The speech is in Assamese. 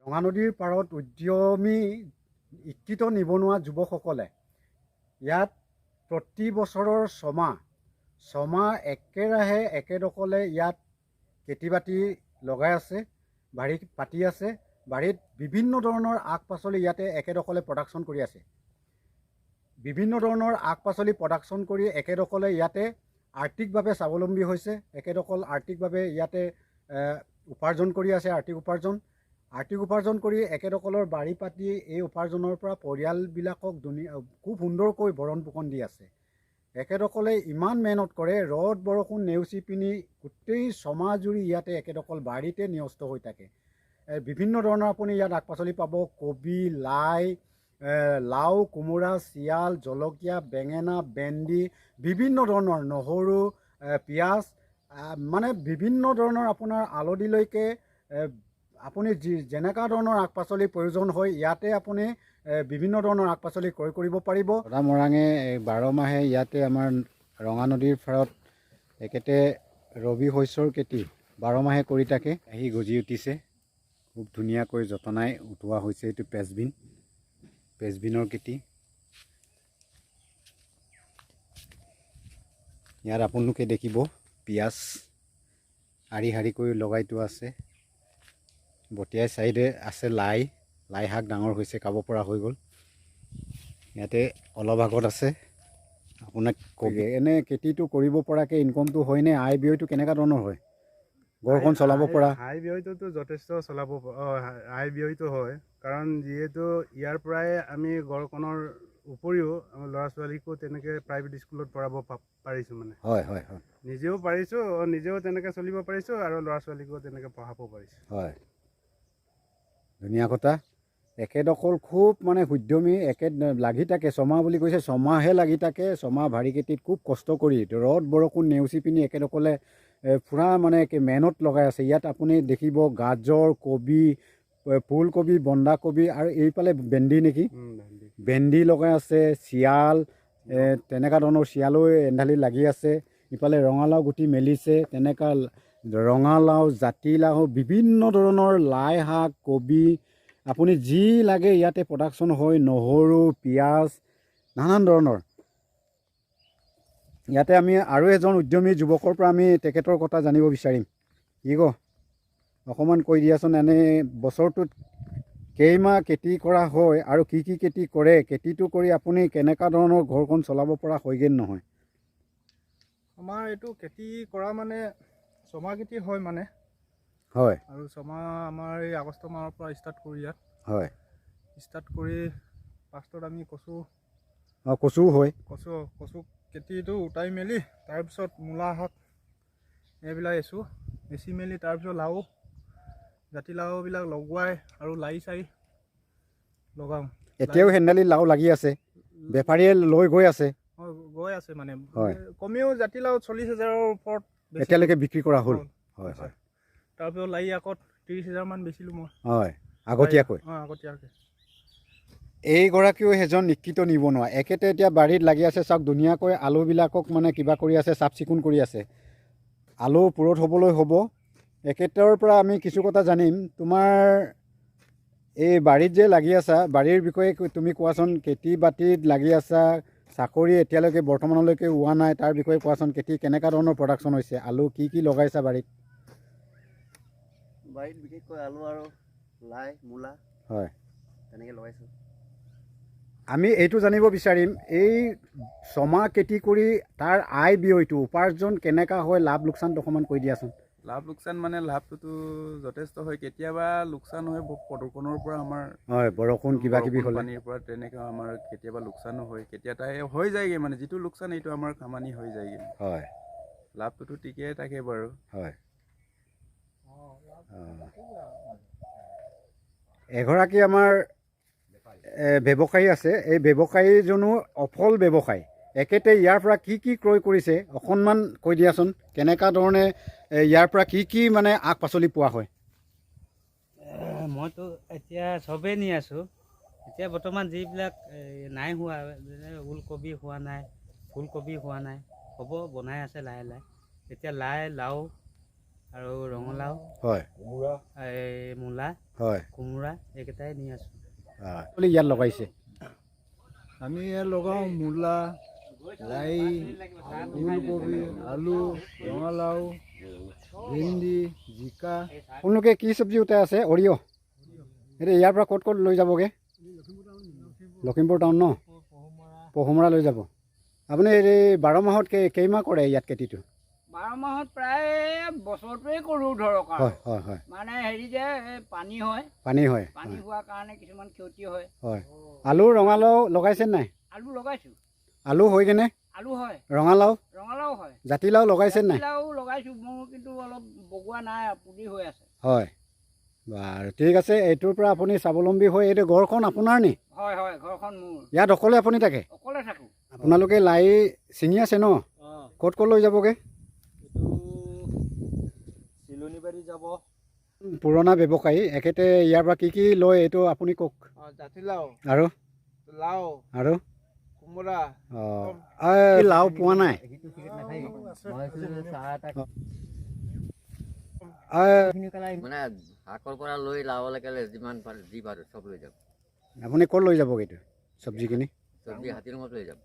ৰঙানদীৰ পাৰত উদ্যমী শিক্ষিত নিবনুৱা যুৱকসকলে ইয়াত প্ৰতি বছৰৰ ছমাহ একেৰাহে একেদকলে ইয়াত খেতি বাতি লগাই আছে, বাৰী পাতি আছে। বাৰীত বিভিন্ন ধৰণৰ শাক পাচলি ইয়াতে একেদকলে প্ৰডাকশ্যন কৰি আছে। বিভিন্ন ধৰণৰ শাক পাচলি প্ৰডাকশ্যন কৰি একেদকলে ইয়াতে আৰ্থিকভাৱে স্বাৱলম্বী হৈছে। একেদকল আৰ্থিকভাৱে ইয়াতে উপাৰ্জন কৰি আছে। আৰ্থিক উপাৰ্জন কৰি একেদকলৰ বাৰী পাতি এই উপাৰ্জনৰ পৰা পৰিয়ালবিলাকক খুব সুন্দৰকৈ ভৰণ পোষণ দি আছে। একেদকলে ইমান মেহনত কৰে, ৰ'দ বৰষুণ নেওচি পিনি গোটেই ছমাহজুৰি ইয়াতে একেদকল বাৰীতে নিয়স্ত হৈ থাকে। বিভিন্ন ধৰণৰ আপুনি ইয়াত শাক পাচলি পাব। কবি, লাই, লাও, কোমোৰা, চিয়াল, জলকীয়া, বেঙেনা, ভেন্দি, বিভিন্ন ধৰণৰ নহৰু, পিঁয়াজ, মানে বিভিন্ন ধৰণৰ আপোনাৰ আলদিলৈকে আপুনি যেনেকুৱা ধৰণৰ শাক পাচলিৰ প্ৰয়োজন হয় ইয়াতে আপুনি বিভিন্ন ধৰণৰ শাক পাচলি ক্ৰয় কৰিব পাৰিব। মৰাঙে 12 মাহে ইয়াতে আমাৰ ৰঙা নদীৰ পাৰত একেতে ৰবি শস্যৰ খেতি 12 মাহে কৰি থাকে। আহি গজি উঠিছে, খুব ধুনীয়াকৈ যতনাই উঠোৱা হৈছে। এইটো পেচবিনৰ খেতি। ইয়াত আপোনালোকে দেখিব পিঁয়াজ শাৰী শাৰীকৈ লগাই থোৱা আছে। বটিয়াই চাইডে আছে লাই, লাই শাক ডাঙৰ হৈছে, খাব পৰা হৈ গ'ল। ইয়াতে অলপ আগত আছে আপোনাক কবি। এনে খেতিটো কৰিব পৰাকৈ ইনকমটো হয়নে? আয় ব্যয়টো কেনেকুৱা ধৰণৰ হয়? ঘৰখন চলাব পৰা? আয় ব্যয়টোতো যথেষ্ট চলাব, আয় ব্যয়টো হয়, কাৰণ যিহেতু ইয়াৰ পৰাই আমি ঘৰখনৰ উপৰিও আমাৰ ল'ৰা ছোৱালীকো তেনেকৈ প্ৰাইভেট স্কুলত পঢ়াব পাৰিছোঁ। মানে হয় হয় হয়, নিজেও পাৰিছোঁ, নিজেও তেনেকৈ চলিব পাৰিছোঁ আৰু ল'ৰা ছোৱালীকো তেনেকৈ পঢ়াব পাৰিছোঁ। হয়, ধুনীয়া কথা। একেদকল খুব মানে উদ্যমী, একে লাগি থাকে। ছমাহ বুলি কৈছে, ছমাহে লাগি থাকে। ছমাহ ভাৰী খেতিত খুব কষ্ট কৰি ৰ'দ বৰষুণ নেওচি পিনি একেদকলে পূৰা মানে মেহনত লগাই আছে। ইয়াত আপুনি দেখিব গাজৰ, কবি, ফুলকবি, বন্ধাকবি আৰু এইফালে ভেন্দি নেকি, ভেন্দি লগাই আছে, চিয়াল, তেনেকুৱা ধৰণৰ চিয়ালো এন্ধালি লাগি আছে। ইফালে ৰঙালাও গুটি মেলিছে, তেনেকুৱা ৰঙালাও, জাতিলাও, বিভিন্ন ধৰণৰ লাই শাক, কবি, আপুনি যি লাগে ইয়াতে প্ৰডাকশ্যন হয়। নহৰু, পিঁয়াজ, নানান ধৰণৰ। ইয়াতে আমি আৰু এজন উদ্যমী যুৱকৰ পৰা আমি তেখেতৰ কথা জানিব বিচাৰিম। কি ক অকণমান কৈ দিয়াচোন, এনে বছৰটোত কেইমাহ খেতি কৰা হয় আৰু কি কি খেতি কৰে, খেতিটো কৰি আপুনি কেনেকুৱা ধৰণৰ ঘৰখন চলাব পৰা হয়গৈ নহয়? আমাৰ এইটো খেতি কৰা মানে ছমাহ খেতি হয় মানে। হয়। আৰু ছমাহ আমাৰ এই আগষ্ট মাহৰ পৰা ষ্টাৰ্ট কৰি ইয়াত। হয়। ষ্টাৰ্ট কৰি ফাৰ্ষ্টত আমি কচু, কচুও হয়, কচু খেতিটো উটাই মেলি তাৰপিছত মূলা শাক এইবিলাক এচোঁ, এচি মেলি তাৰপিছত লাও, জাতিলাওবিলাক লগোৱাই আৰু লাই চাই লগাওঁ। এতিয়াও হেন্দালি লাও লাগি আছে, বেপাৰীয়ে লৈ গৈ আছে। গৈ আছে মানে কমেও জাতিলাও 40,000ৰ ওপৰত এতিয়ালৈকে বিক্ৰী কৰা হ'ল। হয় হয়। তাৰপিছত লাই আগত 30,000মান বেচিলোঁ মই। হয়, আগতীয়াকৈ। অঁ, আগতীয়াকৈ। এইগৰাকীও এজন শিক্ষিত নিবনুৱা। একেতে এতিয়া বাৰীত লাগি আছে। চাওক ধুনীয়াকৈ আলুবিলাকক মানে কিবা কৰি আছে, চাফ চিকুণ কৰি আছে। আলু পুৰঠ হ'বলৈ হ'ব। একেতৰ পৰা আমি কিছু কথা জানিম। তোমাৰ এই বাৰীত যে লাগি আছা, বাৰীৰ বিষয়ে তুমি কোৱাচোন। খেতি বাতিত লাগি আছা, চাকৰি এতিয়ালৈকে বৰ্তমানলৈকে হোৱা নাই, তাৰ বিষয়ে কোৱাচোন। খেতি কেনেকুৱা ধৰণৰ প্ৰডাকশ্যন হৈছে, আলু কি কি লগাইছা বাৰীত? বাৰীত বিশেষকৈ আলু আৰু লাই, মূলা, হয়, তেনেকৈ লগাইছোঁ। আমি এইটো জানিব বিচাৰিম, এই ছমাহ খেতি কৰি তাৰ আয় ব্যয়টো, উপাৰ্জন কেনেকুৱা হয়, লাভ লোকচানটো অকণমান কৈ দিয়াচোন। লাভ লোকচান মানে লাভটোতো যথেষ্ট হয়, কেতিয়াবা লোকচান হয় প্ৰদূষণৰ পৰা আমাৰ। হয়, বৰষুণ কিবা কিবি হ'লে পানীৰ পৰা তেনেকৈ আমাৰ কেতিয়াবা লোকচানো হয়, কেতিয়া তাই হৈ যায়গৈ, মানে যিটো লোকচান এইটো আমাৰ কামানি হৈ যায়গৈ। হয়, লাভটোতো ঠিকেই থাকে বাৰু। হয়। এগৰাকী আমাৰ ব্যৱসায়ী আছে, এই ব্যৱসায়ীজনো অফল ব্যৱসায়ী। একেতে ইয়াৰ পৰা কি কি ক্ৰয় কৰিছে অকণমান কৈ দিয়াচোন, কেনেকুৱা ধৰণে ইয়াৰ পৰা কি কি মানে শাক পাচলি পোৱা হয়? মইতো এতিয়া চবেই নি আছোঁ। এতিয়া বৰ্তমান যিবিলাক নাই হোৱা, যেনে ওলকবি হোৱা নাই, ফুলকবি হোৱা নাই, হ'ব বনাই আছে লাহে লাহে। এতিয়া লাই, লাও আৰু ৰঙালাও, হয়, এই মূলা, হয়, কোমোৰা, এইকেইটাই নি আছোঁ। আপুনি ইয়াত লগাইছে? আমি ইয়াত লগাওঁ মূলা, লাই, ওলকবি, আলু, ৰঙালাও, ভেন্দি, জিকা। আপোনালোকে কি চব্জি উঠাই আছে? সৰিয়হ। এতিয়া ইয়াৰ পৰা ক'ত ক'ত লৈ যাবগৈ? লখিমপুৰ টাউন ন, পহুমৰা লৈ যাব। আপুনি এই 12 মাহত কেইমাহ কৰে ইয়াত খেতিটো? 12 মাহত প্ৰায় বছৰটোৱে কৰোঁ ধৰক আৰু। হয় হয় হয়। মানে হেৰি যে এই পানী হয়, পানী হয়, পানী হোৱাৰ কাৰণে কিছুমান ক্ষতি হয়। হয়। আলু, ৰঙালাও লগাইছে নাই? আলু লগাইছোঁ। আলু হৈ কেনে? আলু হয়। ৰঙালাও? ৰঙালাও হয়। জাতিলাও লগাইছে নাই? জাতিলাও লগাইছোঁ মোৰ, কিন্তু অলপ বগোৱা নাই, পুলি হৈ আছে। হয়, বাৰু ঠিক আছে। এইটোৰ পৰা আপুনি স্বাৱলম্বী হৈ, এইটো ঘৰখন আপোনাৰ নি? হয় হয়, ঘৰখন মোৰ। ইয়াত অকলে আপুনি থাকে? অকলে থাকোঁ। আপোনালোকে লাই ছিঙি আছে ন? ক'ত ক'ত লৈ যাবগৈ? চিলনিবাৰী যাব। পুৰণা ব্যৱসায়ী, এখেতে ইয়াৰ পৰা কি কি লয় এইটো আপুনি কওক। জাতিলাও আৰু? লাও আৰু? কোমোৰা। অঁ, লাও পোৱা নাই? মানে শাকৰ পৰা লৈ লাওলৈকে যিমান পাৰোঁ, যি পাৰোঁ চব লৈ যাম। আপুনি ক'ত লৈ যাবগৈ এইটো চব্জিখিনি? চব্জি হাতীৰুঙত লৈ যাম।